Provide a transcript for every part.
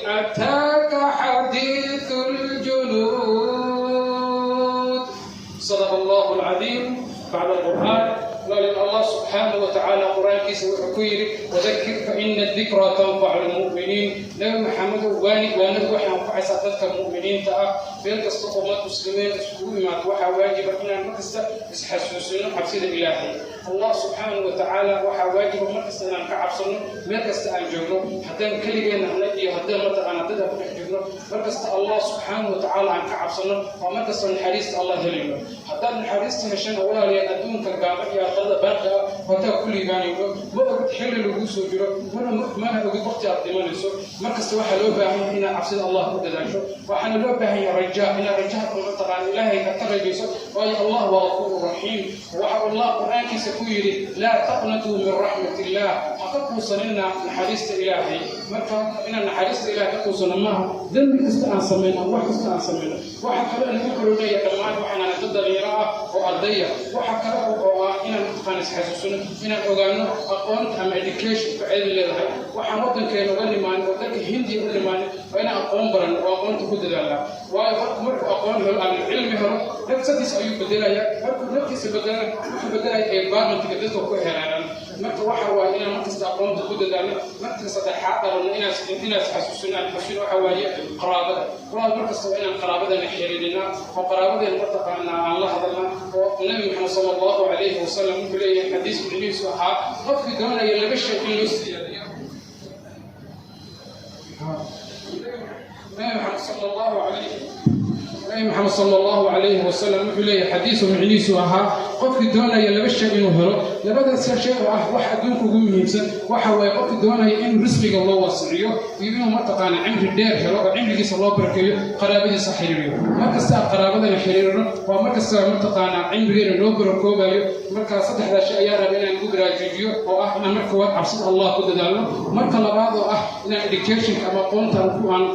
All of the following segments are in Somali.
أتاك حديث الجنود. صدق الله العظيم. بعد القرآن قال الله سبحانه وتعالى قرآن kiisa wuxuu ku yidhi: وذكر فإن الذكرى تنفع المؤمنين. Nabi Maxamed, waani. Waanadu waxay anfacaysaa dadka mu'miniinta ah. Meel kasta oo ummad muslimiin iskugu imaado, waxaa waajiba inaan markasta isxasuusino cabsida Ilaahay, Allah subxaanahu wa tacaala. Waxaa waajiba markasta inaan ka cabsano meel kasta aan joogno, haddaan keligeen nahnay iyo haddaan mataqaana dad aan ku dhex jirno. Markasta Allah subxaanahu wa tacaala aan ka cabsano waa markasta naxariista Allah helayno. Haddaad naxariista heshana, walaalayaal, adduunka gaaban iyo aakhirada baaqi ah wataa ku liibaanayno. Ma ogid xilli laguu soo jiro, mana ogid waqti aad dhimanayso. Markasta waxaa loo baahan yahay inaad cabsida Allah ku dadaasho. Waxaana loo baahan yahay rajaa, inaad rajaha mataqaana Ilaahay ka rajayso, waayo Allah waa غفور رحيم. Waxa Allah Qur-aankiisa ku yidhi: لا تقنطوا من رحمة الله. Ha ka quusanina naxariista Ilaahay. Marka inaan naxariista Ilahay ka quusano maaha dembi kasta aan samayno ama wax kasta aan samayno. Waxa kale nagu kaloonaya dhammaan waxaan dad dhalinyaro ah oo ardaya. Waxa kale oo ah inaan mataqaana isxasuusino, inaan ogaano aqoonta ama education faa'iido leedahay. Waxaan waddankeena uga nimaanay oo dalka Hindiya u nimaanay waa inaan aqoon baran oo aqoonta ku dadaalnaa, waayo qofku markuu aqoon helo ama cilmi helo, nafsadiisa ayuu bedelaya. Markuu naftiisa bedelana, wuxuu bedelaya environmentka dadka ku heeraaran. Marka waxa waaye inaan markasta aqoonta ku dadaalno. Marka saddexaad rabno inaad xasuusino, aan xasuusino, waxa waaye qaraabada. Walaal, markasta waa inaan qaraabadana xiriirinaa oo qaraabadeena mataqaanaa aan la hadalnaa. Oo Nabi Maxamed sala Allahu calayhi wasalam wuxuu leeyahay xadiis micnihiisu ahaa: qofkii doonaya laba shay in loo siyaadiyo. Nabi Maxamed sala Allahu calayhi wasalam wuxuu leeyahay xadiisu micnihiisu ahaa: qofkii doonaya laba shay inuu helo, labadaas shay oo ah wax adduunka ugu muhiimsan, waxa waaye qofkii doonaya inuu risqiga loo wasiciyo iyo inuu mataqaana cimri dheer helo oo cimrigiisa loo barakeeyo, qaraabadiisa xiriiriyo. Markasta aan qaraabadana xiriirino waa markasta mataqaanaa cimrigeena noo barakoobayo. Marka saddexdaa shay ayaa raba inaan ugu baraarujiyo, oo ah inaan marka koowaad cabsida Allah ku dadaalno, marka labaad oo ah inaan educationka ama aqoonta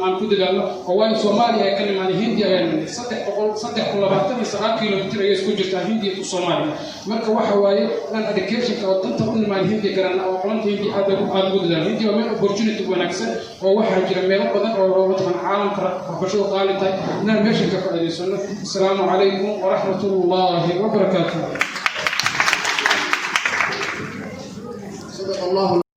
aan ku dadaalno, oo waayo Soomaaliya ay ka nimaanay, Hindiya ayaa nimanay, 329 kilomitir ayay isku jirtaa Hindiya ku Soomaaliya. Marka waxa waaye inaan educationka oo danta u nimaan Hindiya garana oo aqoonta Hindiya aad ugu dadaalno. Hindiya waa meel opportunity wanaagsan oo waxaa jira meelo badan oo mataqaan caalamka waxbarashadu qaali tahay, inaan meeshan ka faa'iidaysano. Asalaamu calaykum waraxmat ullaahi wabarakaatuh. صدق الله.